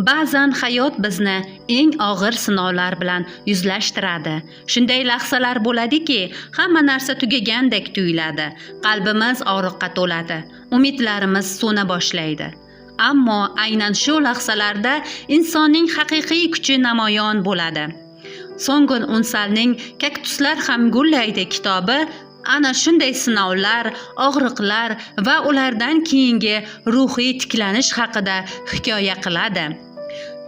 Ba'zan hayot bizni eng og'ir sinovlar bilan yuzlashtiradi. Shunday lahzalar bo'ladiki, hamma narsa tugagandek tuyuladi. Qalbimiz og'riqqa to'ladi, umidlarimiz so'na boshlaydi. Ammo aynan shu lahzalarda insonning haqiqiy kuchi namoyon bo'ladi. So'ngul Unsalning "Kaktuslar ham gullaydi" kitobi ana shunday sinovlar, og'riqlar va ulardan keyingi ruhiy tiklanish haqida hikoya qiladi.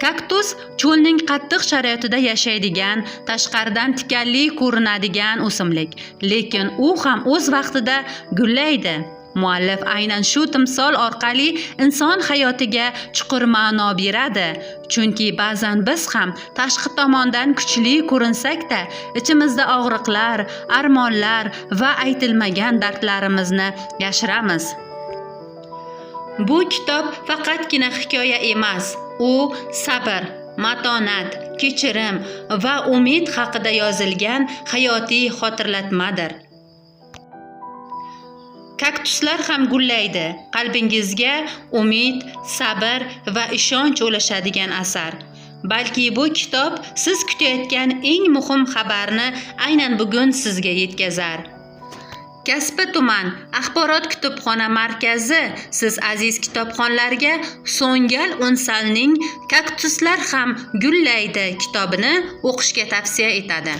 Kaktus cho'lning qattiq sharoitida yashaydigan, tashqaridan tikanli ko'rinadigan o'simlik, lekin u ham o'z vaqtida gullaydi. Muallif aynan shu timsol orqali inson hayotiga chuqur ma'no beradi. Chunki ba'zan biz ham tashqi tomondan kuchli ko'rinsak-da, ichimizda og'riqlar, armonlar va aytilmagan dardlarimizni yashiramiz. Bu kitob faqatgina hikoya emas, u sabr, matonat, kechirim va umid haqida yozilgan hayotiy xotirlatmadir. "Kaktuslar ham gullaydi" qalbingizga umid, sabr va ishonch ulashadigan asar. Balki bu kitob siz kutayotgan eng muhim xabarni aynan bugun sizga yetkazar. Kasbi tuman axborot kutubxona markazi siz aziz kitobxonlarga So'ngal Unsalning "Kaktuslar ham gullaydi" kitobini o'qishga tavsiya etadi.